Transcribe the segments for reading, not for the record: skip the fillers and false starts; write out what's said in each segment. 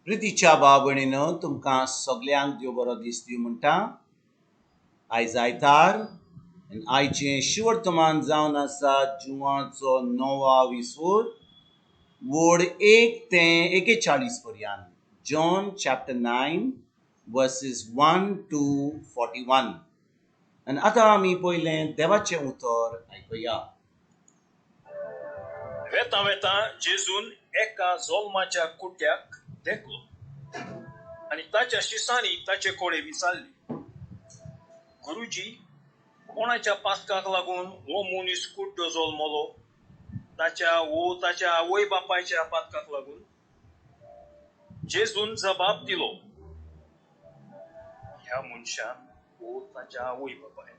प्रितीच्या भाव भयणीनो, तुमकां सगल्यांक देव बरो दीस दिवं म्हणटा. आयज आयतार आनी आयचें शिवर्तमान जावन आसा जुवाचो णवा विसूर वड 1 ते 41 पर्यंत. John chapter 9 verses 1 to 41. आनी आतां आमी पयलें देवाचें उतर आयकुया. वेता वेता जेजून एका जोल्माच्या कुट्याक देखलो आनी ताच्या शिसांनी ताचे कडेन विचारले, गुरुजी, कोणाच्या पातकाक लागून हो मनीस कुड्डो जल्मलो, ताच्या वो ताच्या आवय बापायच्या पातकाक लागून? जेजून जबाब दिलो, ह्या मनशान वो ताच्या आवय बापायन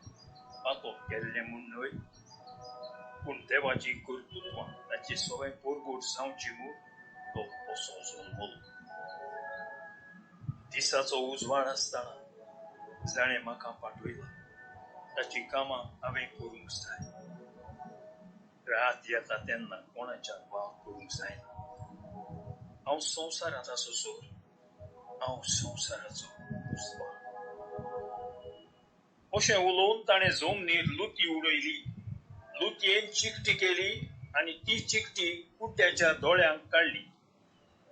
पातक केल्लें म्हूण न्हय, पूण देवाची कर्तृत्वां ताची सगळें परगट जावची म्हूण तो असो जल्मलो. दिसाचो उजवाड आसतना जाणें म्हाका पाठयला ताची कामां हांवें करूंक जाय. रात येता तेन्ना कोणाच्या वाव करूंक जायना. हांव संवसारांत आसोसर हांव संवसाराचो उजवाड. अशें उलोवन ताणें जमनीर लुती उडयली. लुतयेन चिकटी केली आनी ती चिकटी कुट्ट्याच्या दोळ्यांक काडली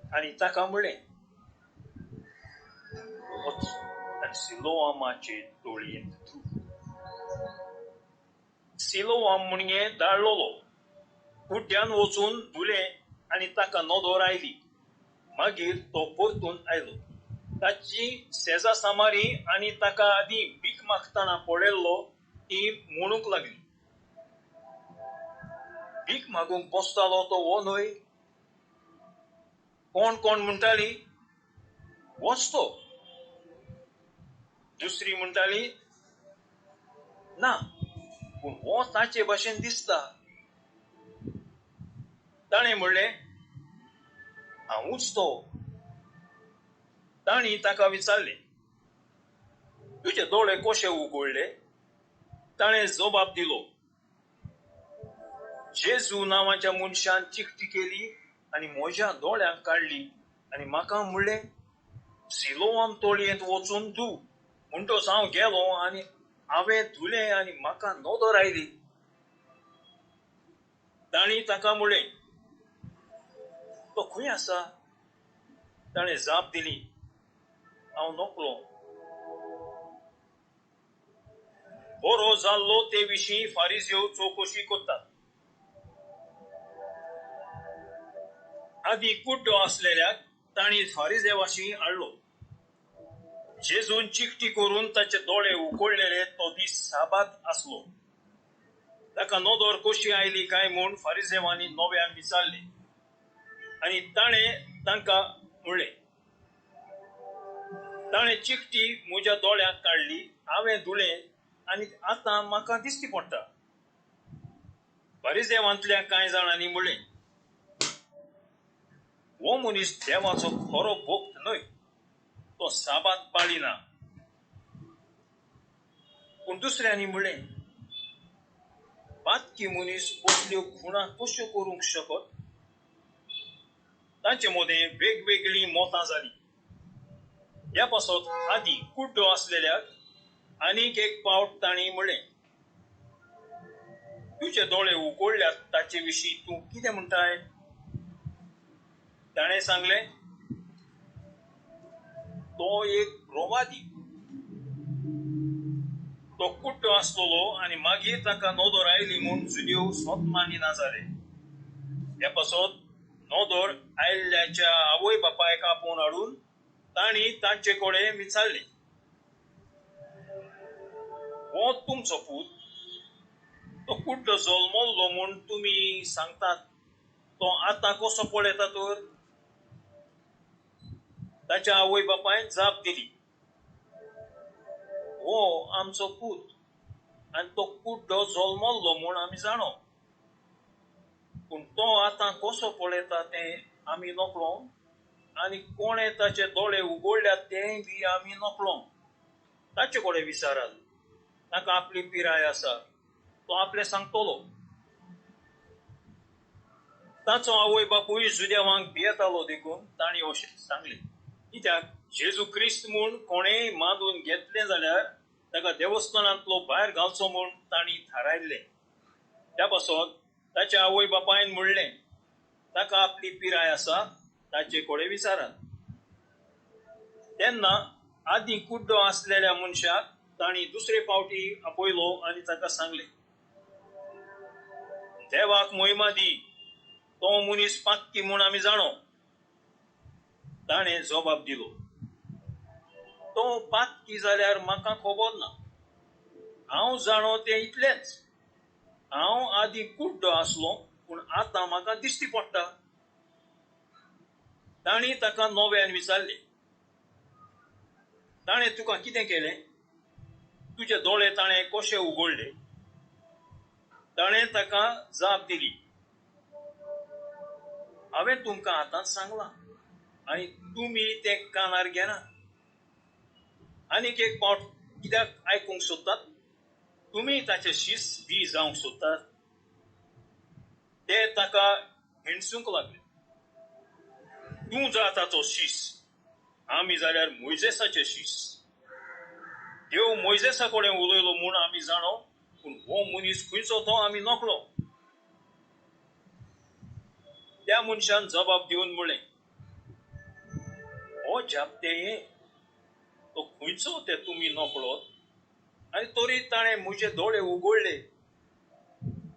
आनी ताका म्हणलें, वच आनी सिलोआमाचे तोळयेंत धू. सिलोआम म्हणगे दाळलोलो. कुड्ड्यान वचून धुलें आनी ताका नदर आयली. मागीर तो परतून आयलो. ताची सेजा सामारी आनी ताका आदीं भीक मागतना पळयल्लो ती म्हणूंक लागली, भीक मागूंक बसतालो तो हो न्हय? कोण कोण म्हणटाली, वच तो. दुसरी म्हणटाली, ना, पूण हो ताचे भशेन दिसता. ताणें म्हणलें, हांवूच तो. तांणी ताका विचारलें, तुजे दोळे कशे उगडले? ताणें जबाब दिलो, जेजू नांवाच्या मनशान चिकटी केली आनी म्हज्या दोळ्यांक काडली आनी म्हाका म्हणलें, सिलोआम तोळयेंत वचून धू. म्हणटच हांव गेलो आनी हांवें धुलें आनी म्हाका नदर आयली. तांणी ताका म्हणलें, तो खंय आसा? ताणें जाप दिली, हांव नकळो. बरो जाल्लो ते विशीं फारिजेव चवकशी करतात. आदी कुड्डो आसलेल्याक तांणी फारिजेवाशी हाडलो. जेजून चिकटी करून ताचे दोळे उकडलेले तो दीस साबात आसलो. ताका नदर कशी आयली काय म्हूण फारिजेवांनी नव्यान विचारले आनी ताणें तांकां म्हणलें, ताणें चिकटी म्हज्या दोळ्यांक काडली, हांवें धुलें आनी आतां म्हाका दिश्टी पडटा. फारिजेवांतल्या कांय जाणांनी म्हणलें, हो मनीस देवाचो खरो भक्त न्हय, तो साबात पाळिना. पूण दुसऱ्यांनी म्हणलें, पातकी मनीस असल्यो खुणा कश्यो करूंक शकत? तांचे मदें वेगवेगळीं मतां जालीं. ह्या पासत आदीं कुड्डो आसलेल्याक आनीक एक पावट तांणी म्हणलें, तुजे दोळे उगडल्यात ताचे विशीं तूं कितें म्हणटाय? ताणें सांगलें, तो एक प्रवादी. तो कुड्डो आसलेलो आनी मागीर ताका नदर आयली म्हूण जुदेव स्वत मानिना जाले. ह्या पासत नदर आयिल्ल्याच्या आवय बापायक आपोवन हाडून तांणी तांचे कडेन विचारलें, हो तुमचो पूत, तो कुड्डो जल्मल्लो म्हूण तुमी सांगतात, तो आतां कसो पळयता तर? ताच्या आवय बापायन जाप दिली, हो आमचो पूत आनी तो कुड्डो जल्मल्लो म्हूण आमी जाणो, पूण तो आतां कसो पळयता तें आमी नकळो आनी कोणें ताचे दोळे उगडल्यात तेंय बी आमी नकळो. ताचे कडेन विचारात, ताका आपली पिराय आसा, तो आपलें सांगतलो. ताचो आवय बापूय जुदेवांक भियेतालो देखून तांणी अशें सांगलें. कित्याक जेजू क्रिस्त म्हूण कोणेय मानून घेतलें जाल्यार ताका देवस्थानांतलो भायर घालचो म्हूण तांणी थारायल्लें. त्या पासत ताच्या आवय बापायन म्हणलें, ताका आपली पिराय आसा, ताचे कडेन विचारात. तेन्ना आदीं कुड्डो आसलेल्या मनशाक तांणी दुसरे फावटी आपयलो आनी ताका सांगलें, देवाक मोहिमा दी, तो मनीस पातकी म्हूण आमी जाणो. ताणें जबाब दिलो, तो पातकी जाल्यार म्हाका खबर ना, हांव जाणो तें इतलेंच, हांव आदीं कुड्डो आसलो पूण आतां म्हाका दिश्टी पडटा. तांणी ताका नव्यान विचारलें, ताणें तुका कितें केलें? तुजे दोळे ताणें कशे उगडले? ताणें ताका जाप दिली, हांवें तुमकां आतांच सांगलां आनी तुमी तें कानार घेना. आनीक एक फावट कित्याक आयकूंक सोदतात? तुमी ताचे शीस बी जावंक सोदतात? ते ताका हिणसूंक लागले, तूं जा ताचो शीस, आमी जाल्यार मोयजेसाचे शीस. देव मोयजेसा कडेन उलयलो म्हूण आमी जाणो, पूण हो मनीस खंयचो तो आमी नकळो. त्या मनशान जबाब दिवन म्हणलें, हो जापते हे, तो खंयचो ते तुमी नकळत, आनी तरी ताणें म्हजे दोळे उगडले.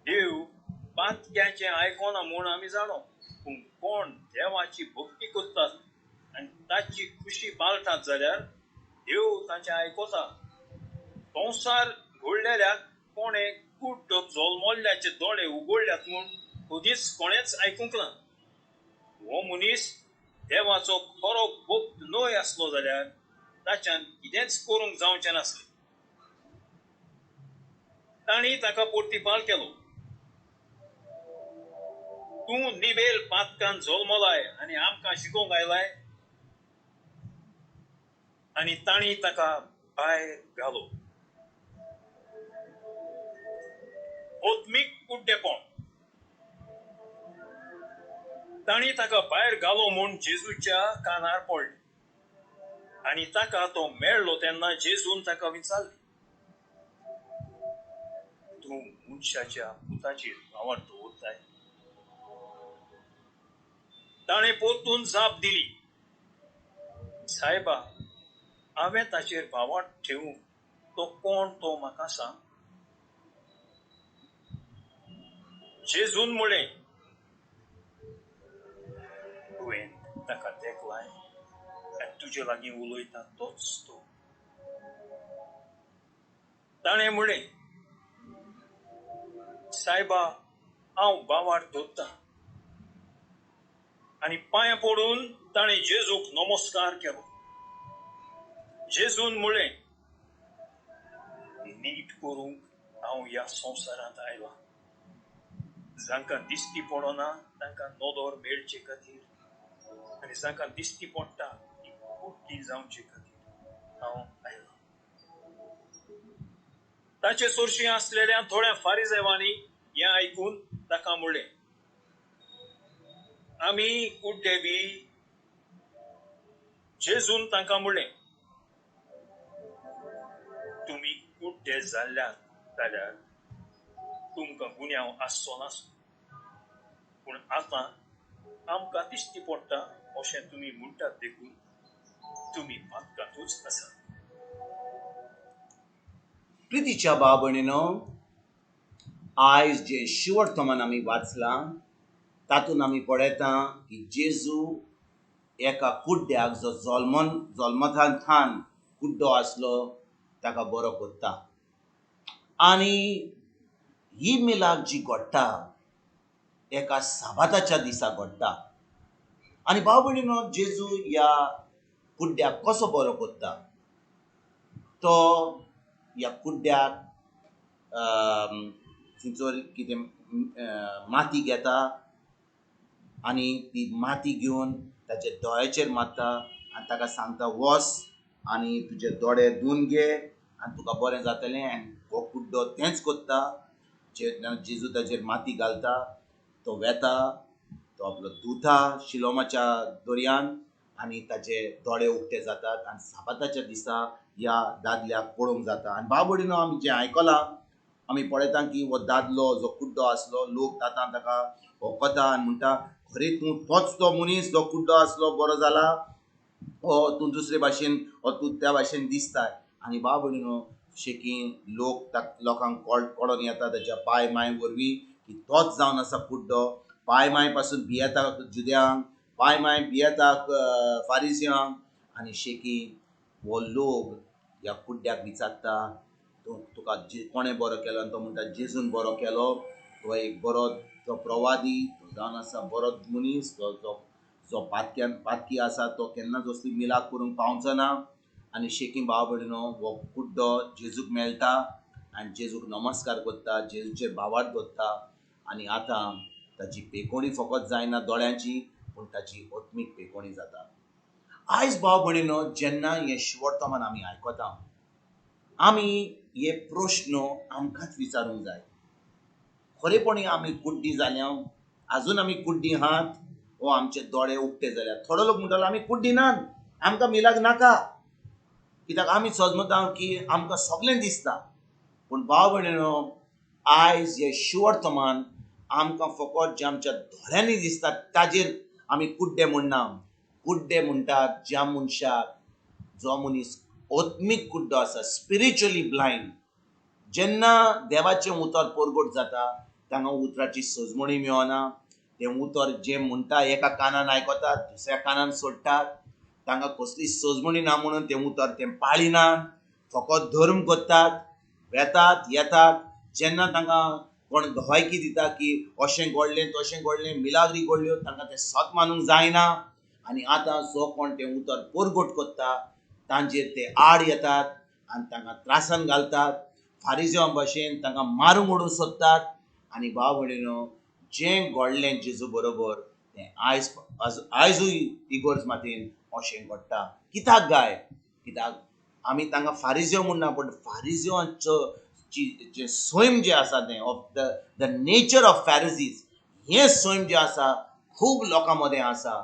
देव पातक्याचें आयकना म्हूण आमी जाणो, पूण कोण देवाची भक्ती करतात आनी ताची खुशी पाळटात जाल्यार देव ताचें आयकता. संवसार घडलेल्याक कोणें कुड्डो जल्मल्ल्याचे दोळे उगडल्यात म्हूण कदीच कोणेंच आयकूंक ना. हो मनीस देवाचो खरो भक्त न्हय आसलो जाल्यार ताच्यान कितेंच करूंक जावचें नासलें. तांणी ताका पोर्तिपाल केलो, तूं निबेल पातकान जल्मलाय आनी आमकां शिकोवंक आयलाय. आनी तांणी ताका भायर घालो. आत्मीक कुड्डेपण. तांणी ताका भायर घालो म्हूण जेजूच्या कानार पडलें आनी ताका तो मेळ्ळो तेन्ना जेजून ताका विचारलें, तूं मनशाच्या पुताचेर भावार्थ दवरताय? ताणें परतून जाप दिली, सायबा, हांवें ताचेर भावार्थ ठेवूंक तो कोण तो म्हाका सांग. जेजून म्हणलें, तुवें ताका देखलाय आनी तुजे लागीं उलयता तोच तो. ताणें म्हणलें, सायबा, हांव भावार्थ दवरतां. आनी पांयां पडून ताणें जेजूक नमस्कार केलो. जेजून म्हणलें, नीट करूंक हांव ह्या संवसारांत आयलां. जांकां दिश्टी पडना तांकां नदर मेळचे खातीर आनी जांकां दिश्टी पडटा ती कुड्डी जावचे खातीर हांव आयलां. ताचे सोरशी आसलेल्या थोड्या फारिजेवांनी हें आयकून ताका म्हणलें, आमी कुड्डे बी? जेजून तांकां म्हणलें, तुमी कुड्डे जाल्ल्यात जाल्यार तुमकां गुन्यांव आसचो नासलो, पूण आतां आमकां दिश्टी पडटा अशें तुमी म्हणटात देखून तुमी पातकांतूच आसात. प्रितीच्या भाव भयणीनो, आयज जें शिवर्तमान आमी वाचलां तातूंत आमी पळयता की जेजू एका कुड्ड्याक जो जल्मथान कुड्डो आसलो ताका बरो करता. आनी ही मिलाग जी घडटा एका साबाताच्या दिसा घडटा. आनी भाव भयणीनो, जेजू ह्या कुड्ड्याक कसो बरो करता? तो ह्या कुड्ड्याक थंयसर कितें माती घेता आनी ती माती घेवन ताच्या दोळ्याचेर मारता आनी ताका सांगता, वच आनी तुजे दोळे धुवन घे आनी तुका बरें जातलें. आनी हो कुड्डो तेंच करता. जेजू ताचेर माती घालता, तो वेता, तो आपलो धुता शिलोमाच्या दर्यान आनी ताचे दोळे उक्ते जातात आनी साबाताच्या दिसा ह्या दादल्याक पळोवंक जाता. आनी भाव भयणीनो, आमी जें आयकलां, आमी पळयता की हो दादलो जो कुड्डो आसलो, लोक आतां ताका वखता आनी म्हणटा, खरें तूं तोच तो मनीस जो कुड्डो आसलो, बरो जाला, ओ तूं दुसरे भाशेन, ओ तूं त्या भाशेन दिसता. आनी भाव भयणीनो, शेकी लोक लोकांक कळोन येता ताच्या पाय माय वरवीं की तोच जावन आसा कुड्डो. पाय माय पासून भियेता जुद्यांक, पाय माय भियेता फारिजियांक. आनी शेकी हो लोक ह्या कुड्ड्याक विचारता, तूं तुका कोणें बरो केलो? आनी तो म्हणटा, जेजून बरो केलो. तो एक बरो, तो प्रवादी, तो जावन आसा बरो मनीस, तो जो पातक्यान पातकी आसा तो केन्नाच असली मिलाक करूंक पावचो ना. आनी शेकी भाव भयणीनो, हो कुड्डो जेजूक मेळटा आनी जेजूक नमस्कार करता, जेजूचेर भावार्थ दवरता. आनी आतां ताची पेकोणी फकत जायना दोळ्यांची, पूण ताची आत्मीक पेकोणी जाता. आयज भाव भयणीनो, जेन्ना हें शिवर्तमान आमी आयकता, आमी हे प्रश्न आमकांच विचारूंक जाय. खरेपणी आमी कुड्डी जाल्या? आजून आमी कुड्डी आहात वो आमचे दोळे उक्ते जाल्यात? थोडो लोक म्हणटलो, आमी कुड्डी नात, आमकां मिलाग नाका, कित्याक आमी समजता की आमकां सगळें दिसता. पूण भाव भयणीनो, आयज हें शिवर्तमान आमकां फकत जें आमच्या दोळ्यांनी दिसता ताजेर आमी कुड्डे म्हणना. कुड्डे म्हणटात ज्या मनशाक, जो मनीस आत्मीक कुड्डो आसा, स्पिरिच्युअली ब्लायंड. जेन्ना देवाचें उतर परगट जाता, तांकां उतराची सजमणी मेळना. तें उतर जें म्हणटा एका कानान आयकतात, दुसऱ्या कानान सोडटात. तांकां कसली सजमणी ना म्हणून तें उतर तें पाळिनात, फकत धर्म करतात, वेतात येतात. जेन्ना तांकां कोण गवायकी दिता की अशें घडलें तशें घडलें, मिलाग्री घडल्यो, तांकां तें सत मानूंक जायना. आनी आतां जो कोण तें उतर परगट करता तांचेर ते आड येतात आनी तांकां त्रासान घालतात. फारिज्यां भाशेन तांकां मारूंक उडोवंक सोदतात. आनी भाव भयणीनो, जें घडलें जेजू बरोबर तें आयज आयजूय इगर्ज मातयेन अशें घडटा. कित्याक गाय? कित्याक आमी तांकां फारिज्यो म्हणना, पूण फारिज्यांचो जें सैम जें आसा तें of the nature of Pharisees, हें सैम जें आसा खूब लोकां मदें आसा.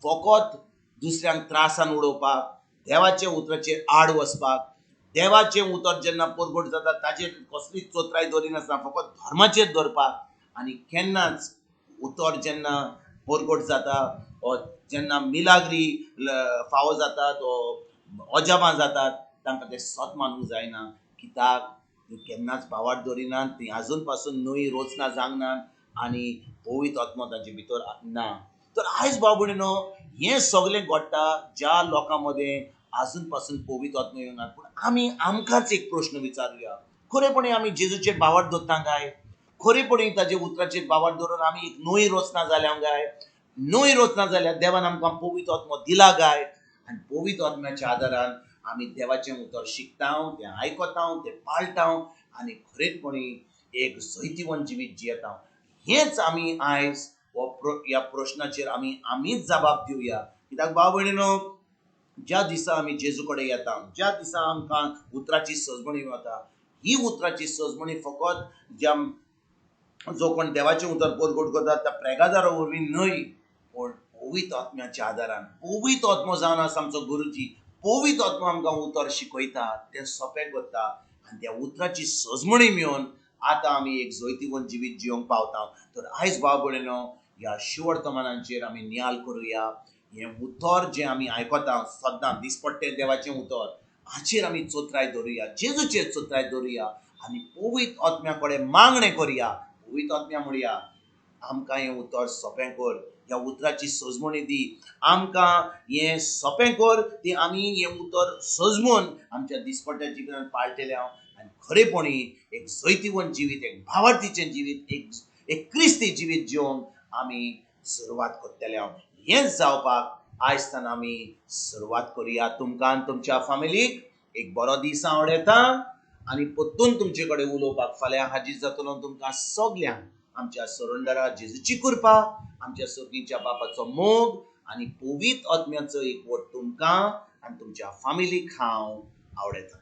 फकत दुसऱ्यांक त्रासान उडोवपाक, देवाच्या उतराचेर आड वचपाक. देवाचें उतर जेन्ना परगट जाता ताचेर कसलीच चोत्राय दवरिनासतना फकत धर्माचेर दवरपाक. आनी केन्नाच उतर जेन्ना परगट जाता वो जेन्ना मिलाग्री फावो जातात वो अजापां जातात, तांकां तें सत मानूंक जायना. कित्याक ती केन्नाच भावार्थ दवरिनात, ती आजून पासून नवी रचना जावंक नात आनी पवित्र आत्मो तांचे भितर ना. तर आयज भाव भयणीनो, हें सगळें घडटा ज्या लोकां मदें आजून पासून पवित्र आत्मो येवंक ना. पूण आमी आमकांच एक प्रश्न विचारुया, खरेपणी आमी जेजूचेर भावार्थ दवरता काय? खरेपणी ताजे उतराचेर भावार्थ दवरून आमी एक नवी रचना जाल्या काय? नवी रचना जाल्यार देवान आमकां पवित्र आत्मो दिला काय? आनी पवित्र आत्म्याच्या आदारान आमी देवाचें उतर शिकता, तें आयकता, तें पाळटा आनी खरेपणी एक जैतिवंत जिवीत जियेता. हेंच आमी आयज हो ह्या प्रश्नाचेर आमी आमीच जबाब दिवया. कित्याक भाव भयणीनो, ज्या दिसा आमी जेजू कडेन येता, ज्या दिसा आमकां उतराची सजमणी वता, ही उतराची सजमणी फकत ज्या जो कोण देवाचें उतर परगट करता त्या प्रेगादारा वरवीं न्हय, पूण पवित्र आत्म्याच्या आदारान. पवित्र आत्मो जावन आसा आमचो गुरुजी. पवित्र आत्मो आमकां उतर शिकयता, तें सोंपें करता आनी त्या उतराची सजमणी मेळोवन आतां आमी एक जैतिवंत जिवीत जिवंक पावता. तर आयज भाव भयणीनो, ह्या शिवर्तमानांचेर आमी नियाल करुया. हें उतर जें आमी आयकता सद्दां दिसपट्टें देवाचें उतर, हाचेर आमी चोत्राय दवरुया, जेजूचेर चोत्राय दवरुया आनी पवित्र आत्म्या कडेन मागणें करुया. पवित्र आत्म्या म्हणया, आमकां हें उतर सोंपें कर, ह्या उतराची सजमणी दी, आमकां हें सोंपें कर ती आमी हें उतर सजमून आमच्या दिसपट्ट्या जिवितांत पाळटले हांव आनी खरेपणी एक जैतिवंत जिवीत, एक भावार्थीचें जिवीत, एक क्रिस्ती जिवीत जिवंक आमी सुरवात करतले हांव. हेंच जावपाक आयज आमी सुरवात करुया. तुमकां आनी तुमच्या फामिलीक एक बरो दीस आवडटा आनी परतून तुमचे कडेन उलोवपाक फाल्यां हाजीर जातलो. तुमकां सगल्यांक आमच्या सरोंडरा जेजूची कृपा, आमच्या सर्गीच्या बापाचो मोग आनी पवित्र आत्म्याचो एकवट तुमकां आनी तुमच्या फामिलीक हांव आवडटा.